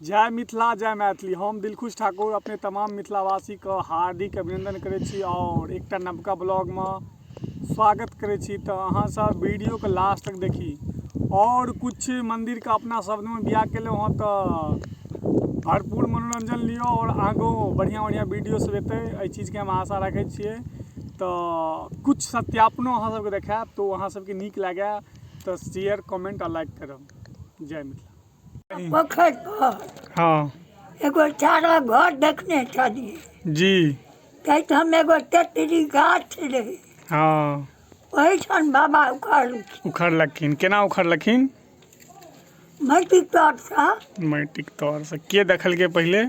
जय मिथिला जय मैथिली। हम दिलखुश ठाकुर अपने तमाम मिथिलावासीके हार्दिक अभिनंदन करै छी आओर एकटा नवका ब्लॉगमे स्वागत करै छी। तऽ अहाँसभ वीडियोके लास्ट तक देखी आओर किछु मन्दिरके अपना शब्दमे बियाह केलहुँ हँ, तऽ भरपूर मनोरञ्जन लिअ आओर आगू बढ़िआँ बढ़िआँ वीडियो सब एतै, एहि चीजके हम आशा राखै छियै। तऽ किछु सत्यापनो अहाँ सबके देखायब, तऽ ओ अहाँ सबके नीक लागए तऽ शेयर, कमेंट आ लाइक करब। जय मिथिला। पोखरि पर एगो चारा घर देखने छलियै ताहिठाम एगो तेतरी गाछ रहै। ओहिठाम बाबा उखड़लखिन। उखड़लखिन? केना उखड़लखिन? माटिक तरसँ। माटिक तरसँ। के देखलकै पहिले?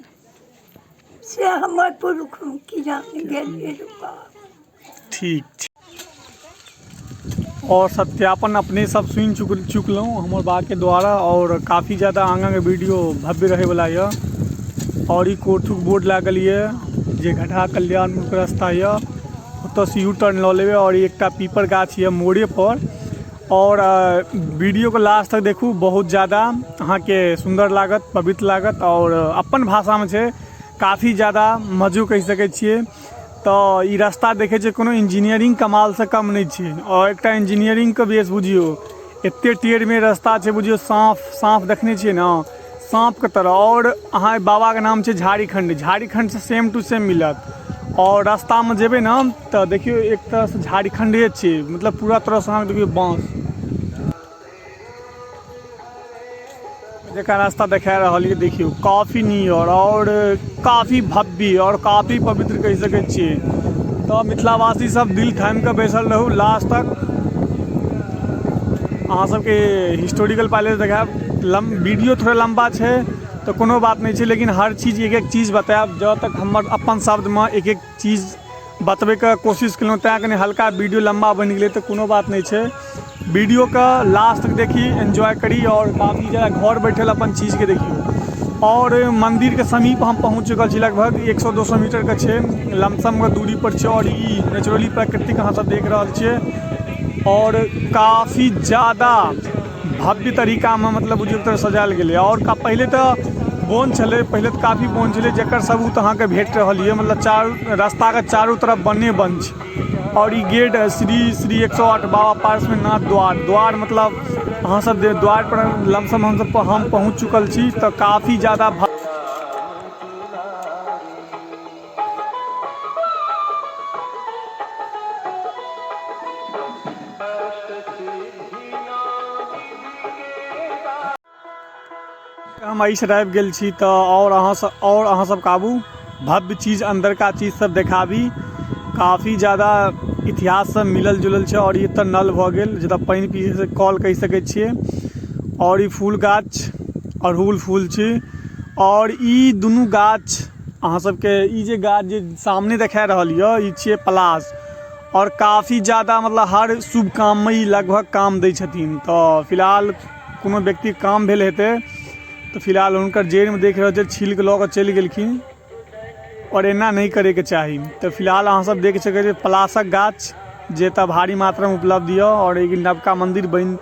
से हमर पुरुख की जाने गेलियै बाबा। ठीक छै। आओर सत्यापन अपने सब सुनि चुकलहुँ हमर बाके द्वारा, आओर काफी ज़्यादा आगाँके वीडियो भव्य रहैवला यऽ। आओर ई कोर्थुक बोर्ड लागल यऽ जे घटहा कल्याणपुरके रास्ता यऽ, ओतऽसँ यू टर्न लऽ लेबै। आओर एकटा पीपर गाछ यऽ मोड़े पर। आओर वीडियोके लास्ट तक देखू, बहुत ज़्यादा अहाँके सुन्दर लागत, पवित्र लागत आओर अपन भाषामे छै, काफी ज़्यादा मजो कहि सकै छियै। तऽ ई रास्ता देखै छियै, कोनो इंजीनियरिंग कमालसँ कम नहि छै। आओर एकटा इंजीनियरिंगके बेस बुझियौ, एते टेढ़ मेढ़ रास्ता छै, बुझियौ साँप साँप देखने छियै ने, साँपके तरह। आओर अहाँ बाबाके नाम छै झाड़ीखण्ड, झाड़ीखण्डसँ सेम टू सेम मिलत। आओर रास्तामे जेबै ने तऽ देखियौ एक तरहसँ झाड़ीखण्डे छै, मतलब पूरा तरहसँ अहाँके देखियौ बाँस जकाँ रास्ता देखा रहल यऽ। देखियौ काफी नियर आओर काफी भव्य आओर काफी पवित्र कहि सकै छियै। तऽ मिथिलावासी सब दिल थामि कऽ बैसल रहू, लास्ट तक अहाँ सबके हिस्टोरिकल पैलेस देखायब। वीडियो थोड़ा लम्बा छै तऽ कोनो बात नहि छै, लेकिन हर चीज एक एक चीज बतायब। जँ तक हमर अपन शब्दमे एक एक चीज बतबैके कोशिश केलहुँ, तैँ कनि हल्का वीडियो लम्बा बनि गेलै, तऽ कोनो बात नहि छै। वीडियोके लास्ट तक देखी, एन्जॉय करी आओर काफी जादा घर बैठल अपन चीजके देखियौ। आओर मन्दिरके समीप हम पहुँच चुकल छी, लगभग 100-200 मीटरके छै, लमसमके दूरी पर छै। आओर ई नेचुरली प्राकृतिक अहाँ सब देख रहल छियै आओर काफी जादा भव्य तरीकामे मतलब बुझियौ एक तरह सजायल गेलै। आओर पहिले तऽ बोन छलै, पहिले तऽ काफी बोन छलै, जकर सबूत अहाँके भेट रहल यऽ। मतलब चारू रास्ताके चारू तरफ बने बन छै। आओर ई गेट श्री श्री 108 बाबा पार्श्वनाथ द्वार, द्वार मतलब अहाँ सब जे द्वार पर लमसम हमसब हम पहुँच चुकल छी। तऽ काफी जादा हम एहि साइड आबि गेल छी, तऽ आओर अहाँ सबके आबू भव्य चीज अन्दरका चीज सब देखाबी। काफी जादा इतिहास सब मिलल जुलल छै। आओर ई एतऽ नल भऽ गेल, जतऽ पानि पी से कल कहि सकै छियै। आओर ई फूल गाछ, अड़हुल फूल छी। आओर ई दुनू गाछ अहाँ सबके, ई जे गाछ जे सामने देखा रहल यऽ, ई छियै पलाश। आओर काफी जादा मतलब हर शुभ काममे ई लगभग काम दै छथिन। तऽ फिलहाल कोनो व्यक्तिके काम भेल हेतै, तऽ फिलहाल हुनकर जड़िमे देख रहल छियै, छीलके लऽ कऽ चलि गेलखिन आओर एना नहि करैके चाही। तऽ फिलहाल अहाँ सब देख सकै छियै पलाशक गाछ जे एतऽ भारी मात्रामे उपलब्ध यऽ। आओर एक नवका मन्दिर बनि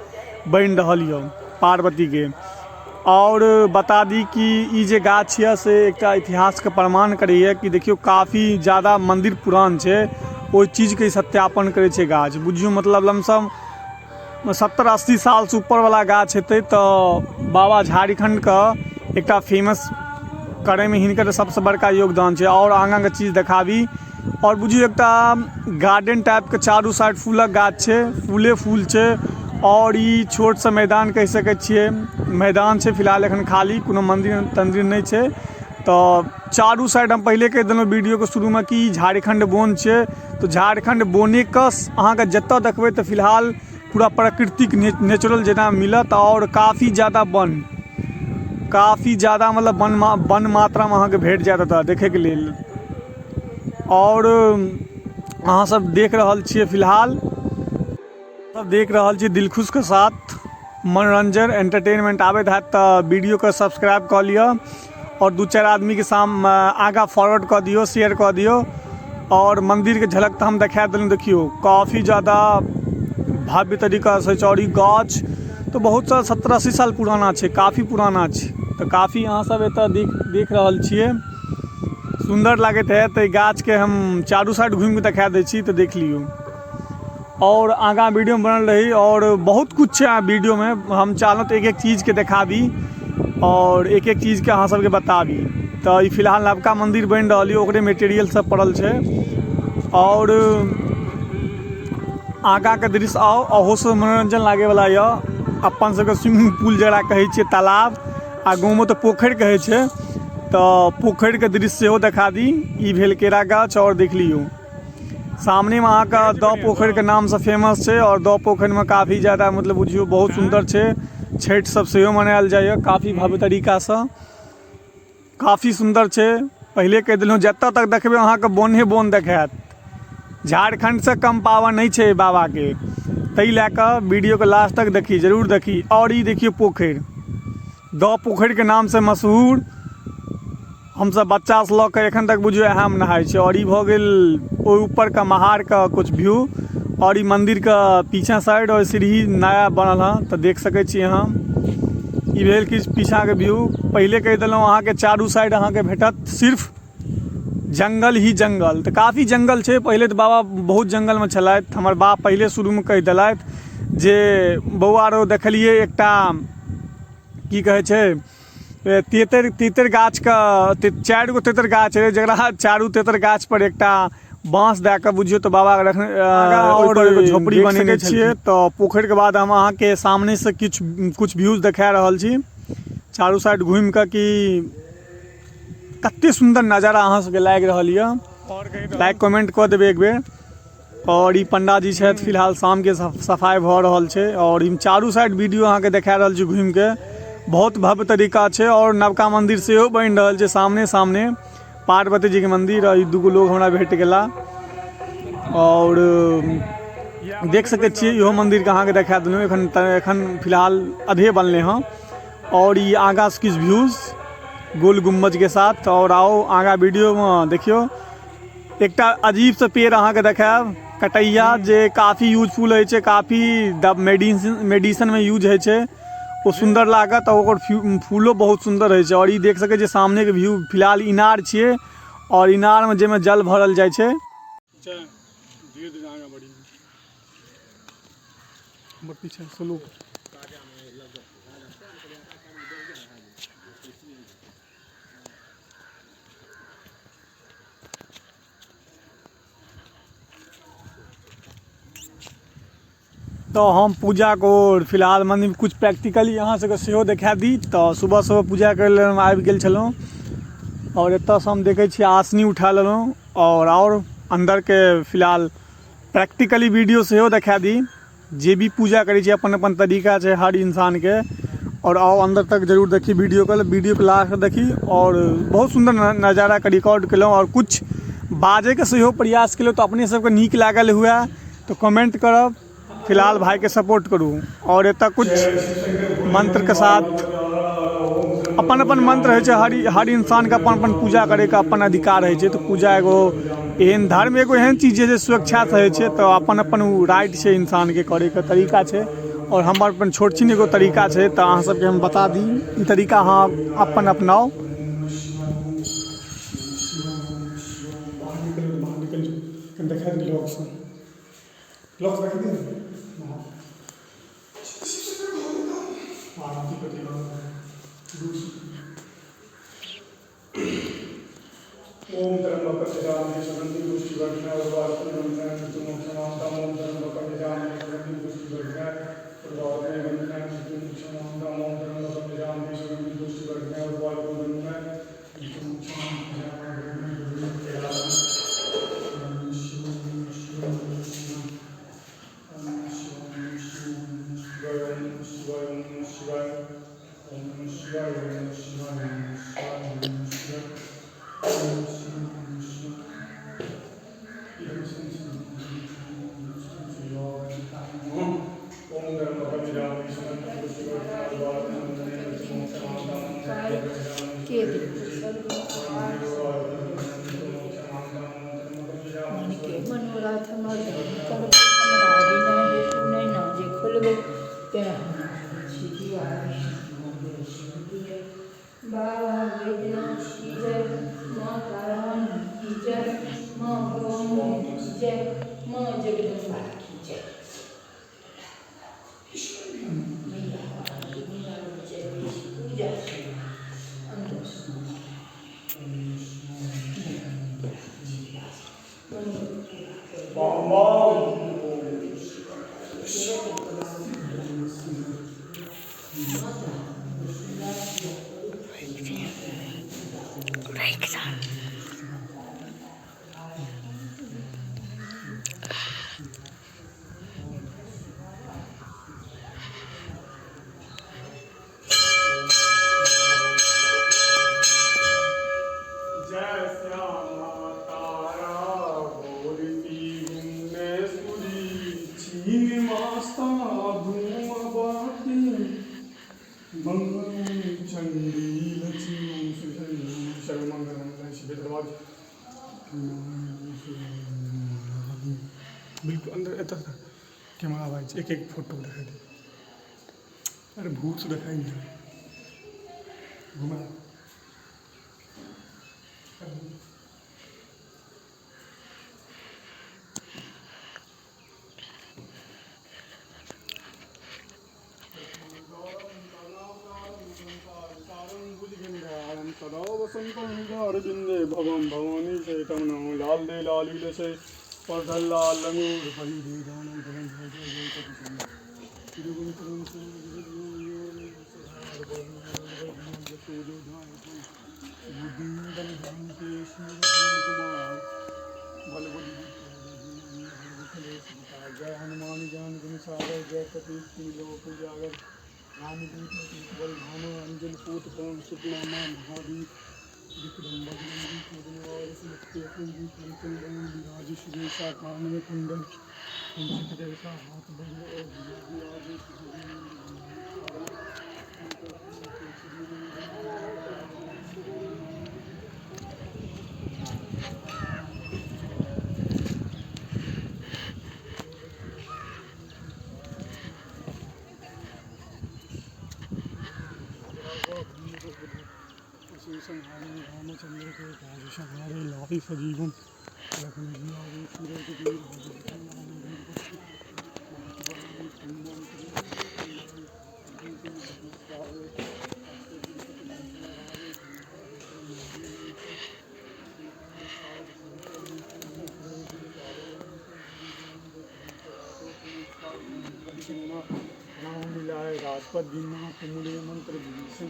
बनि रहल यऽ पार्वतीके। आओर बता दी कि ई जे गाछ यऽ से एकटा इतिहासके प्रमाण करैए कि देखियौ काफी जादा मन्दिर पुरान छै, ओहि चीजके सत्यापन करै छै गाछ। बुझियौ मतलब लमसम 70-80 सालसँ ऊपरवला गाछ हेतै। तऽ बाबा झारखण्डके एकटा फेमस करैमे हिनकर सबसँ बड़का योगदान छै। आओर आगाँके चीज देखाबी। आओर बुझियौ एकटा गार्डन टाइपके चारू साइड फूलक गाछ छै, फूले फूल छै। आओर ई छोट सा मैदान कहि सकै छियै, मैदान छै फिलहाल एखन खाली, कोनो मन्दिर तन्दिर नहि छै। तऽ चारू साइड हम पहिले कहि देलहुँ वीडियोके शुरूमे कि ई झारखण्ड वन छै। तऽ झारखण्ड वनेके अहाँके जतऽ देखबै तऽ फिलहाल पूरा प्राकृतिक नेचुरल जेना मिलत। आओर काफी जादा वन, काफी जादा मतलब वन वन मात्रामे अहाँके भेट जायत एतऽ देखैके लेल। आओर अहाँ सब देख रहल छियै, फिलहाल सब देख रहल छियै दिलखुशके साथ मनोरञ्जन एंटरटेनमेंट आबैत हैत, तऽ वीडियोके सब्सक्राइब कऽ लिअ आओर 2-4 आदमीके साम आगाँ फॉरवर्ड कऽ दियौ, शेयर कऽ दियौ। आओर मन्दिरके झलक तऽ हम देखा देलहुँ। देखियौ काफी जादा भव्य तरीकासँ छै। आओर ई गाछ तऽ बहुत साल 70-80 साल पुराना छै, काफी पुराना छै। तऽ तऽ काफी अहाँ सब एतऽ देख देख रहल छियै, सुन्दर लागैत हैत। एहि गाछके हम चारू साइड घुमिके देखा दै छी, तऽ देख लियौ। आओर आगाँ वीडियोमे बनल रही। आओर बहुत किछु छै वीडियोमे, हम चाहलहुँ तऽ एक एक चीजके देखाबी आओर एक एक चीजके अहाँ सबके बताबी। तऽ ई फिलहाल नवका मन्दिर बनि रहल यऽ, ओकरे मटेरियल सब पड़ल छै। आओर आगाँके दृश्य आउ, अहूसँ मनोरञ्जन लागैवला यऽ। अपन सबके स्विमिंग पूल जकरा कहै छियै तालाब, आ गाँवमे तऽ पोखरि कहै छै, तऽ पोखरिके दृश्य सेहो देखा दी। ई भेल केरा गाछ। आओर देख लियौ सामनेमे अहाँके द पोखरिके नामसँ फेमस छै। आओर द पोखरिमे काफी जादा मतलब बुझियौ बहुत सुन्दर छै। छठि सब सेहो मनायल जाइए काफी भव्य तरीकासँ, काफी सुन्दर छै। पहिले कहि देलहुँ, जतऽ तक देखबै अहाँके बोने बोन देखायत। झारखण्डसँ कम पावर नहि छै बाबाके, ताहि लए कऽ वीडियोके लास्ट तक देखी, जरूर देखी। आओर ई देखियौ पोखरि, द पोखरिके नामसँ मशहूर। हमसब बच्चासँ लऽ कऽ एखन तक बुझियौ इएहमे नहाइ छी। आओर ई भऽ गेल ओहि ऊपरके महारके किछु व्यू। आओर ई मन्दिरके पीछा साइड आओर सीढ़ी नया बनल हँ, तऽ देख सकै छी अहाँ। ई भेल किछु पीछाके व्यू। पहिले कहि देलहुँ अहाँके चारू साइड अहाँके भेटत सिर्फ जङ्गल ही जङ्गल। तऽ काफी जङ्गल छै। पहिले तऽ बाबा बहुत जङ्गलमे छलथि। हमर बाप पहिले शुरूमे कहि देलथि जे बौआ रौ, देखलियै एकटा की कहै छै तेतर तेतर गाछके, चारि गो तेतर गाछ रहै, जकरा चारू तेतर गाछ पर एकटा बाँस दए कऽ बुझियौ तऽ बाबाके रखने, ओहि पर एगो झोपड़ी बनेने छियै। तऽ पोखरिके बाद हम अहाँके सामनेसँ किछु किछु व्यूज देखा रहल छी चारू साइड घुमि कऽ कि कते सुन्दर नजारा अहाँ सबके लागि रहल यऽ। लाइक कमेंट कऽ देबै एक बेर। आओर ई पंडाजी छथि, फिलहाल शामके सफाइ भऽ रहल छै। आओर ई चारू साइड वीडियो अहाँके देखा रहल छी घुमिके, बहुत भव्य तरीका छै। आओर नवका मन्दिर सेहो बनि रहल छै सामने सामने, पार्वती जीके मन्दिर। आओर ई दूगो लोग हमरा भेट गेला। आओर देख सकै छियै इहो मन्दिरके अहाँके देखा देलहुँ, एखन तऽ एखन फिलहाल अधे बनलै हँ। आओर ई आगाँ किछु व्यूज गोल गुम्बजके साथ। आओर आउ आगाँ वीडियोमे देखियौ, एकटा अजीब सा पेड़ अहाँके देखायब, कटैया, जे काफी यूजफुल होइ छै, काफी मेडिसिनमे यूज होइ छै। ओ सुन्दर लागत आ ओकर फूलो बहुत सुन्दर होइ छै। आओर ई देख सकै छियै सामनेके व्यू, फिलहाल इनार छियै आओर इनारमे जाहिमे जल भरल जाइ छै। धीरे धीरे आगाँ बढ़ी, हमर पीछा स्लो। तऽ हम पूजा को फिलहाल मन्दिर किछु प्रैक्टिकली अहाँ सबके सेहो देखा दी। तऽ सुबह सुबह पूजा करै लए हम आबि गेल छलहुँ आओर एतऽसँ हम देखै छियै आसनी उठा लेलहुँ। आओर अन्दरके फिलहाल प्रैक्टिकली वीडियो सेहो देखा दी। जे भी पूजा करै छै अपन अपन तरीका छै हर इंसानके। आओर आउ अन्दर तक जरूर देखी वीडियोके, वीडियोके लास्ट देखी। आओर बहुत सुन्दर नजाराके रिकॉर्ड केलहुँ आओर किछु बाजैके सेहो प्रयास केलहुँ। तऽ अपने सबके नीक लागल हुए तऽ कमेंट करब। फिलहाल भाइके सपोर्ट करू। आओर एतऽ किछु मन्त्रके साथ अपन अपन मन्त्र होइ छै, हर हर इंसानके अपन अपन पूजा करैके अपन अधिकार होइ छै। तऽ पूजा एगो एहन धर्म, एगो एहन चीज छै जे स्वेच्छासँ होइ छै। तऽ अपन अपन ओ राइट छै इंसानके करैके तरीका छै। आओर हमर अपन छोट छिन एगो तरीका छै, तऽ अहाँ सबके हम बता दी, ई तरीका अहाँ अपन अपनाउ। देखा दी लोकसँ, लोक देखा दी। ओम त्र्यंबकं यजामहे सुगन्धिं पुष्टिवर्धनम् उर्वारुकमिव बन्धनान् मृत्युर्मोक्षमामृताम्। ओम त्र्यंबकं यजामहे सुगन्धिं पुष्टिवर्धनम् उर्वारुकमिव बन्धनान् मृत्युर्मोक्षमामृताम्। ओम त्र्यंबकं यजामहे सुगन्धिं पुष्टिवर्धनम् उर्वारुकमिव बन्धनान् के मनके मनोरथ मर्दन करबै हमरा बिना हेतु नैना जे खोलबै, तेँ हम छी। बाबा बैद्यनाथ की जय, माँ तारानी की जय, माँ भवानी की जय, माँ जगदम्बा की जय। पूजा अंदर जय श्यामा तारा भोरती भुवनेश्वरी छीन माता धूमवती मंगलम चंडी लक्ष्मी सर्वमंगलम शिवे दरबार। बिल्कुल अंदर एतऽ कैमरा आबै छै, एक एक फोटो देखाइ दे। अरे भूत देखाइ नहि, घुमा। सदा वसंतं अरविंदे भवं भवानी सहितं नमो लाल दे लाली लसे परधल लाल लंगूर हरि दे दानम धरम जय जय जय जय हनुमान ज्ञान गुण सागर जय कपीस की लोक उजागर रामदूत बल धाम अंजन पूत पवन सुतनामा महावीर विक्रम बजरंगी कुदनवार कंचन विराज श्रीसा कान में कुंडल कुंचित जैसा हाथ बल और रामचंद्र के काज संहारे लाए सजीवन लखन जियावे सूरज वीर। राम मिलाए राजपद दीना कुमुले मंत्र विभीषण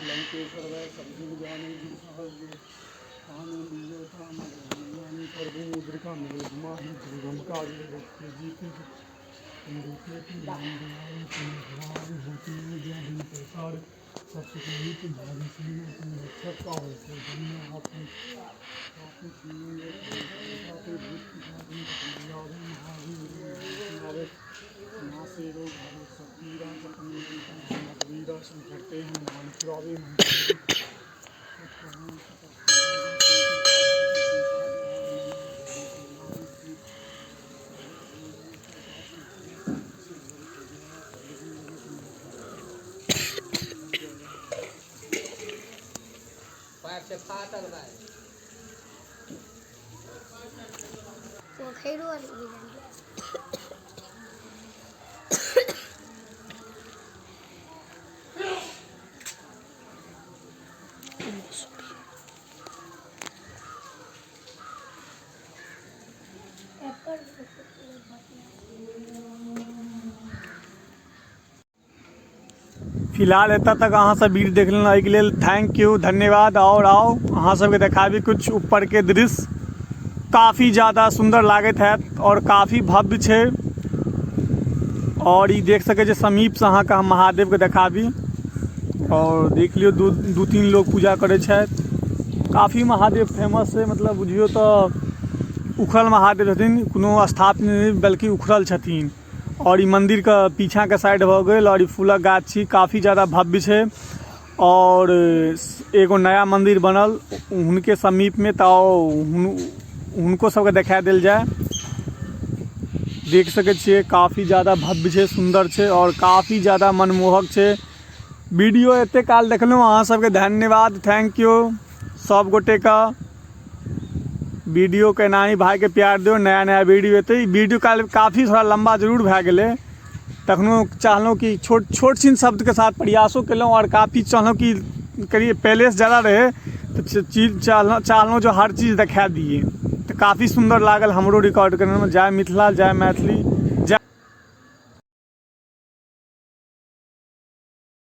लंकेश्वर वै सब जुग जाने जुग सहस जुग प्रभु मुद्रिका माहि दुर्गम काज जीते सब सुख भारी रक्षक का हो संकरते हनुमान पुरावे पाइप से फाटल बा। पोखरो आर गिरल। फिलहाल एतऽ तक अहाँ सब वीडियो देख लेलहुँ, एहिके लेल thank you, धन्यवाद। और आउ अहाँ सबके देखाबी कुछ ऊपर के दृश्य, काफ़ी ज़्यादा सुंदर लागैत हैत और काफ़ी भव्य छै। और ई देख सकै छियै समीप से अहाँके हम महादेव के देखाबी। और देख लियौ दू तीन लोग पूजा करै छथि। काफ़ी महादेव फेमस छै, मतलब बुझियौ तऽ उखड़ल महादेव छथिन, कोनो स्थापित नहि बल्कि उखड़ल छथिन। और ई मंदिर के पीछा के साइड भऽ गेल और ई फूलक गाछ छी, काफ़ी ज़्यादा भव्य छै। और एगो नया मंदिर बनल हुनके समीप में, तऽ हुनको सबके देखा देल जाय। देख सकै छियै काफ़ी ज़्यादा भव्य छै, सुंदर छै और काफ़ी ज़्यादा मनमोहक छै। वीडियो एते काल देखलहुँ अहाँ सबके धन्यवाद thank U सब गोटेके। वीडियो के एनाही भाइके प्यार दियौ, नया नया वीडियो एतै। वीडियो काल्हि काफी थोड़ा लम्बा जरूर भए गेलै, तखनो चाहलहुँ कि छोट छोट छिन शब्दके साथ प्रयासो केलहुँ आओर काफी चाहलहुँ कि करियै पहिलेसँ जादा रहै तऽ चीज चाहलहुँ चाहलहुँ जे हर चीज देखा दियै। तऽ काफी सुन्दर लागल हमरो रिकॉर्ड करैमे। जय मिथिला, जय मैथिली।